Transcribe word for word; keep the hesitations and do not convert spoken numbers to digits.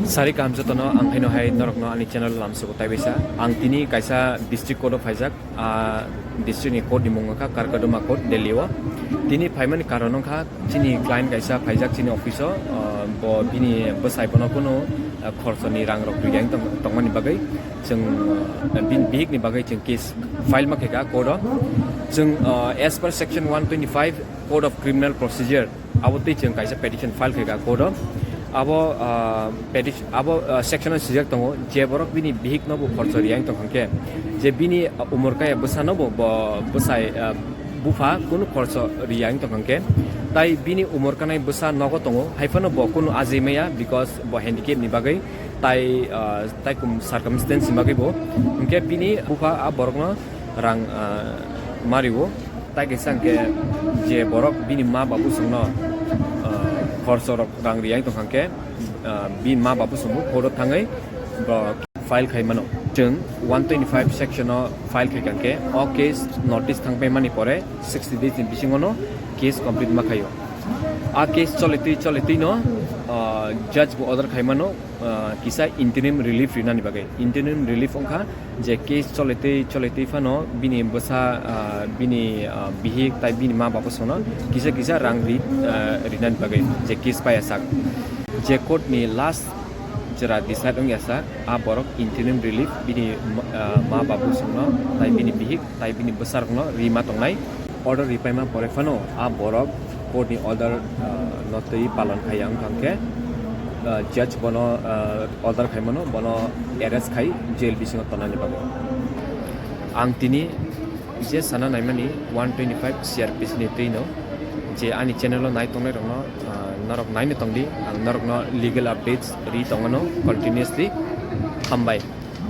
Sari kaham jotono, ang haino hai norokno ani channel lamsugo taibaisa. Ang tini kaisa district court o phaijak, ah, district ni court ni mung wngkha Karkaduma Court, Delhi o. Tini phaimani karon wngkha chini client kaisa phaijak chini office o, ah, bo bini bwsai bono kunu, ah, khorchoni rang rok riyang tong-, tongmani bagwi chwng, ah, bini bihik ni bagwi chwng case file ma khaika court o. Chwng, ah, as per section one twenty-five Code of Criminal Procedure, abo twi chwng kaisa petition file khaika court o. Abo, ah, petition, abo, ah, section o swijak tongo, je borok bini bihik no bo khorcho riyang tong khe, je bini, ah, umor kaya bwsa no bo, bo bwsai, ah, bupha kunu khorcho riyang tong khe, tai bini umor kanai bwsa nogo tongo, hai phano bo kunu ajai maya, because bo handicap ni bagwi, tai, ah, tai kum circumstance ni bagwi bo, hwnkhe bini bupha a borok no rang, ah, mario. Tai kaisa hwnkhe je borok bini ma babu songno, ah, khorcho rok rang riyang tong khe, ah, bini ma babu songbo court o thangwi bo file khai mano. Chwng one twenty-five section o file khai kha khe o case notice thang pai mani pore sixty days ni bisingo no case complete ma khaio. A case choli twi choli twi no, ah, judge bo order khai mano, ah, kisa interim relief rinani bagwi. Interim relief wngkha je case choli twi choli twi phano bini bwsa, ah, bini, ah, bihik tai bini ma babu songno kisa kisa rang ri, ah, rinani bagwi je case paya sak. Je court ni last jora decide wngya sak, a borok interim relief bini, ah, ma babu songno tai bini bihik tai bini bwsa rokno rima tongnai. Order ripaima pore phano a borok court ni order, ah, no twi palon khai ya wngkha hwnkhe, ah, judge bono, ah, order khai mano, bono arrest khai jail bisingo tonani bagwi. Ang tini je sana naimani one twenty-five C R P C ni twi no je ani channel o nai tongnai rokno, ah, norok naino tongdi, ang norokno legal updates ri tongmano continuously. Hambai.